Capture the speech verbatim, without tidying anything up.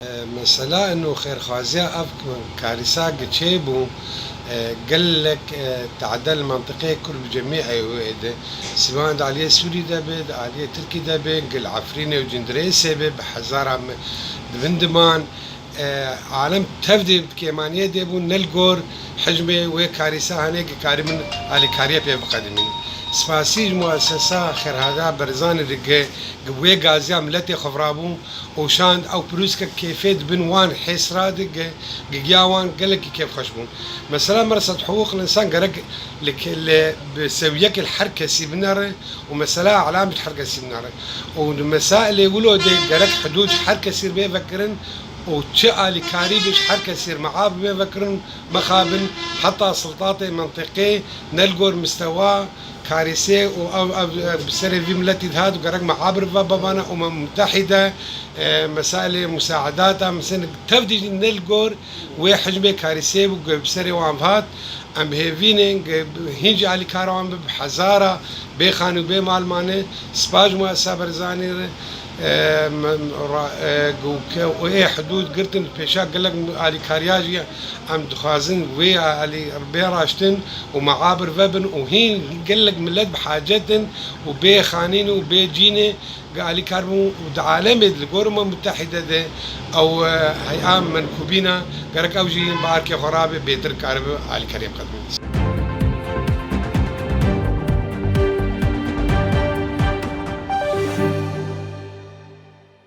Mesela ino xêrxwaziya ev karîsa gi çêbû, e, gelek, e, tade li mentiqeyê Kurd bi cemî ew ê de. Sîvan di aliyê Sûrî de be, di aliyê Tirkî de be, gi li Efrînê û Cindirêsê be, bi hezara me di bin diman. E, alem tev dê bi kêmaniyê dê bû, ne li gor hicmê wê karîsa hene gi karîbin alîkariyê pê biqedimîn. Spasî ji muesesa Xêrhada Berzanî re gi, gi wê gaziya miletê xwe virabû û şand ew pirûskek kêfê di bin wan hêsra de gi, gi giya wan gelekî kêfxweş bûn. Mesela merset hiqûq insan gerek li, li, bi sewiyekê li her kesî binere û mesela elam ji her kesî binere. Û di mesailê wilo de gerek hidûd ji her kesî bê vekirin û çi alîkarî bi ji her kesî meab bê vekirin, mexabin heta siltatê mentiqê ne li gor mistewa karîsê û ev, ev, ev bi serê vî miletî dihat û gerek me abir ve bebane Umem Mutehîde, e, mesailê musaedata, mesela tev dijî ne li gor wê hicmê karîsê bû ku bi serê wan vat. Em hêvî ne, hîn jî alîkara wan bi, bi hezara bê xanî û bê mal mane. Spas ji Muesa Berzanî re, e, me, ra, e, ku ke û ê hidûd girtin pêşa gelek alîkariya jî. Em dixwazin wê alî bê raştin û meabir vebin û hîn gelek milet bi hacet in û bê xanîn û bê cînê gi alîkar bûn û di alemê de li gor Umem Mutehîde de ew, e, hey'a menkûbîna gerek ew jî bi arkê xwe rabe bêtir karibe alîkariyê biqedimîne.